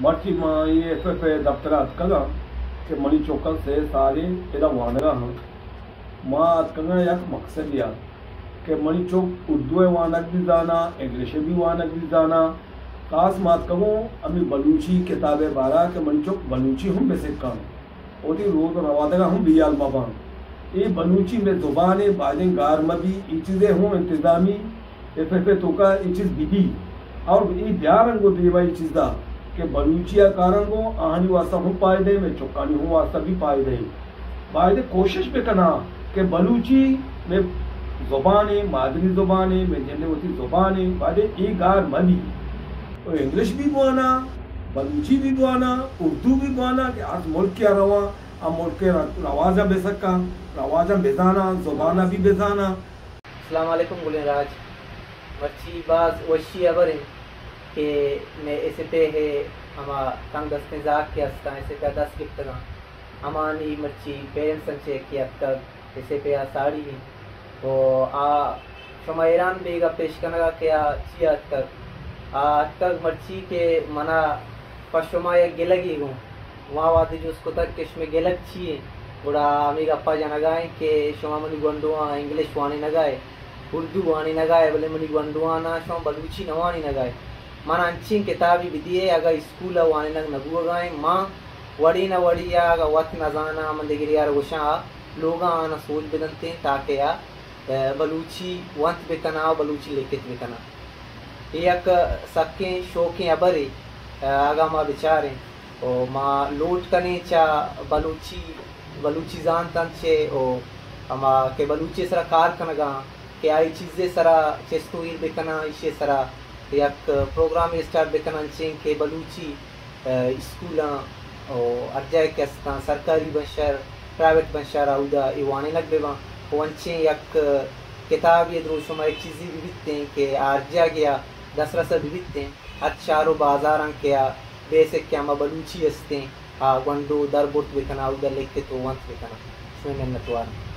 مرچی ما A F F A دفتر ءَ اتکگ آں کہ منی چکاں سے سالے ادا وانگ ءَ آں۔ ما اتکگ آں یک مقصدے ءَ کہ منی چک اردو ءَ وانگ بہ زاناں، انگلش ءَ بہ وانگ بہ زاناں۔ خاص ما اتکگ اوں ہمے بلوچی کتاب ءِ بارا کہ منی چک بلوچی ہم بہ سکاں، وتی رود ءُ روادگ ءَ ہم بے ہیال مہ باں۔ اے بلوچی مئے زبان ءِ، بائدیں گار مہ بی، اے چیز ءِ ہوں انتظامی ایف ایف اے توکا اے چیز بہ بی اور اے بیارن گوں دیما اے چیزا کہ بلوچی ءَ کارن گوں آہانی واسطہ ہوں پائدہ ایں، مئے چکانی ہوں واسطہ بی پائدہ ایں۔ بائدیں کوشش بکناں کہ بلوچی مئے زبان ءِ، مادری زبان ءِ، مئے جند ءِ وتی زبان ءِ، بائدیں اے گار مہ بی۔ او انگلش بی بواناں، بلوچی بی بواناں، اردو بی بواناں کہ ہر ملک ءَ رواں، آ ملک ءِ رواجاں بہ سکاں، رواجاں بزاناں، زبان ءَ بی بزاناں۔ السلام علیکم گلیں راج۔ مرچی باز وشی ہبر انت کہ مئے ایس ایف اے ءِ ہما تنگ دستیں زہگ کہ استاں، ایس ایف اے ءَ دست گپتگاں، ہمانی مرچی پیرنٹس انچیں کہ اتکگ ایس ایف اے ءَ ساڑی انت۔ و آ شما حیران بیگ ءَ پیش کنگ ءَ کہ آ چیا اتکگ۔ آ اتکگ مرچی کہ منا پہ شما یک گلگے گوں۔ ما وہدے جست کتگ کہ شمئے گلگ چی انت؟ گڑا ہمے گپا جنگا انت کہ شما منی گونڈواں انگلش وانینگا ئے، اردو وانینگا ئے، بلے منی گونڈواں نا شما بلوچی نہ وانینگا ئے۔ من انچیں کتابے بدیئے، اگاں اسکول ءَ وانینگ نہ بوگا انت، ما وڑے نہ وڑے ءَ اگاں وت نہ زاناں، من دگرے ءَ را گوشاں، آ لوگاں آناں سوج بدنتیں تاکہ آ، ءَ، بلوچی ونت بکناں و بلوچی لکھت بکناں۔ اے یک سکیں شوکیں ہبرے، ءَ، اگاں ما بچاریں و ما لوٹ کنیں چہ بلوچی، بلوچی زانت انت چے و ہما کہ بلوچی سرا کار کنگا انت کہ آئی چیزے سرا چست و ایر بکناں، ایشی سرا یک پروگرامے اسٹارٹ بکناں، انچیں کہ بلوچی، ءَ، اسکولاں و ہر جاہ کہ استاں، سرکاری بنشہر، پرائیویٹ بنشہر، اودا اے وانینگ بہ باں و انچیں یک کتابے دروشم ءَ یک چیزے بہ بیتیں کہ آ ہر جاگہ ءَ دسترس ءَ بہ بیتیں، ہر شہر و بازاراں کہ آ بیسک کہ ہما بلوچی استیں، آ گونڈو در برت بکناں، اودا لکھت و ونت بکناں۔ شمئے منتوار۔